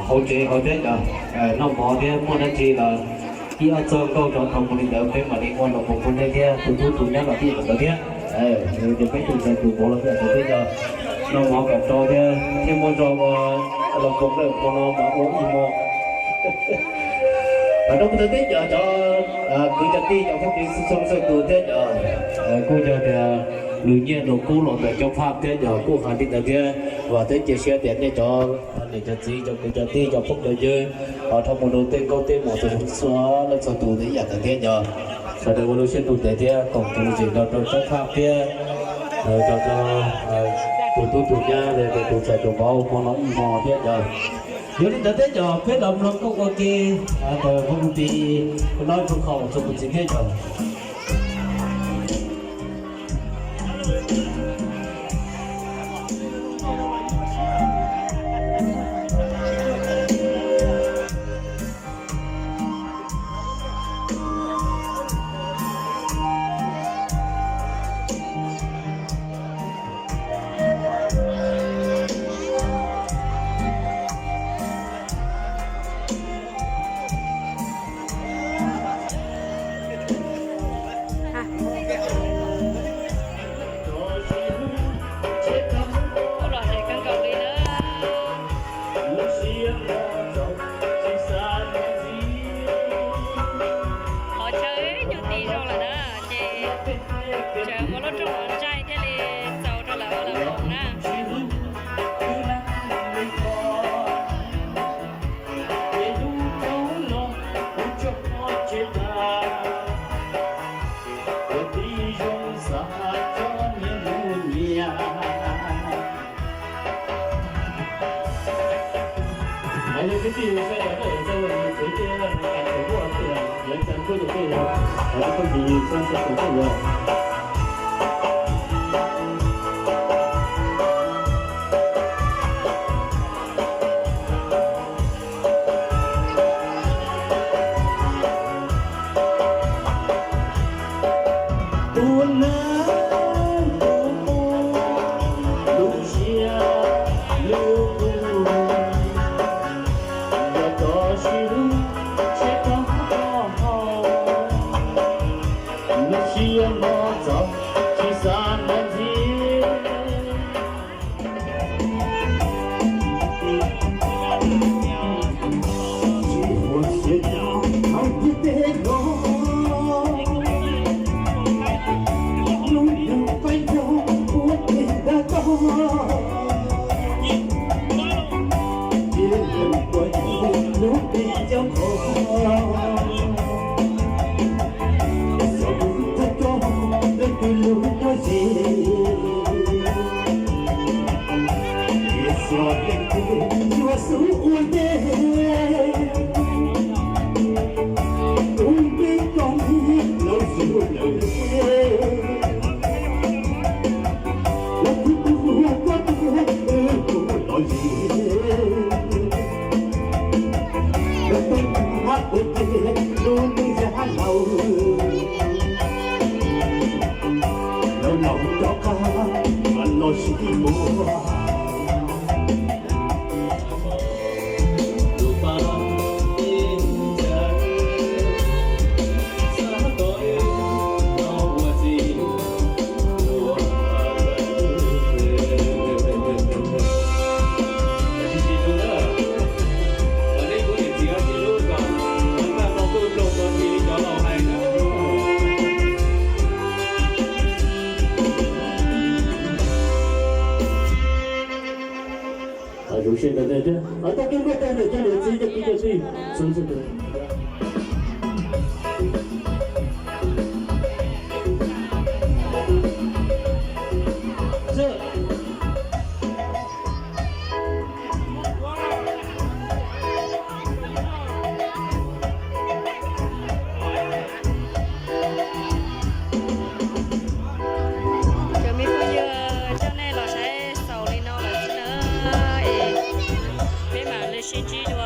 Hauv tsev hauv thiab cov noj mov thiab muaj dab tsi los ib ob txoj nkauj rau thaum mus li ntawd peb mam li ua los puas puas nej thiab tus tub tus nyab los tij los ntawd thiab. Ces peb tus ntxhais tus vauv los thiab tus peb cov noj mov kom tau thiab thiaj muaj zog ua los puas dawm hmo no mas ua ib hmo. Tam no kuv tau teb cov cov kwv cov tij cov phooj ywg txhua txhua tus thiab cov kuj yog tias lus nyiaj lus kub los ntawm cov phaj thiab cov kuj hais li ntawd thiab vam thiab cia siab tias nej cov niam cov txiv cov kwv cov tij cov phooj cov ywg ho dhau mus rau tej nkauj tej muam txhua leej txhua tus ib yam ntawd thiab cov sawv daws ua lub siab ntuj ntev thiab koom tus lus tseem no rau cov phaj thiab cov tus tub tus nyab tus ntxhais tus vauv hmo no ib hmo thiab cov. Yog li ntawd thiab cov peb los mloog nkauj ua ke ntawm Vaj Lug Tis, kuv noj ib pluag kho txog kuv txiv thiab cov. Kuj lom zem kawg nkaus li na. Qhov chaw nyuag ti zoo lawm na, ces tseem ua lub rooj ntsaig thiaj li txaus rau lawv ua lawv hmoov na. Tus neeg tus muaj lub siab lub ntuj, yog txoj sia hlub tsheb tag rau hauv, nws siab mog txaus tsis xav ntawm ntxiv. Zoo siab ntawm nej thiab, tag kis npaj tag nrho cov niam txiv cov kwv cov tij. Cov me phooj ywg, coj nej los saib xaus li no lawm xwb na, es peb mam li sib ntsib dua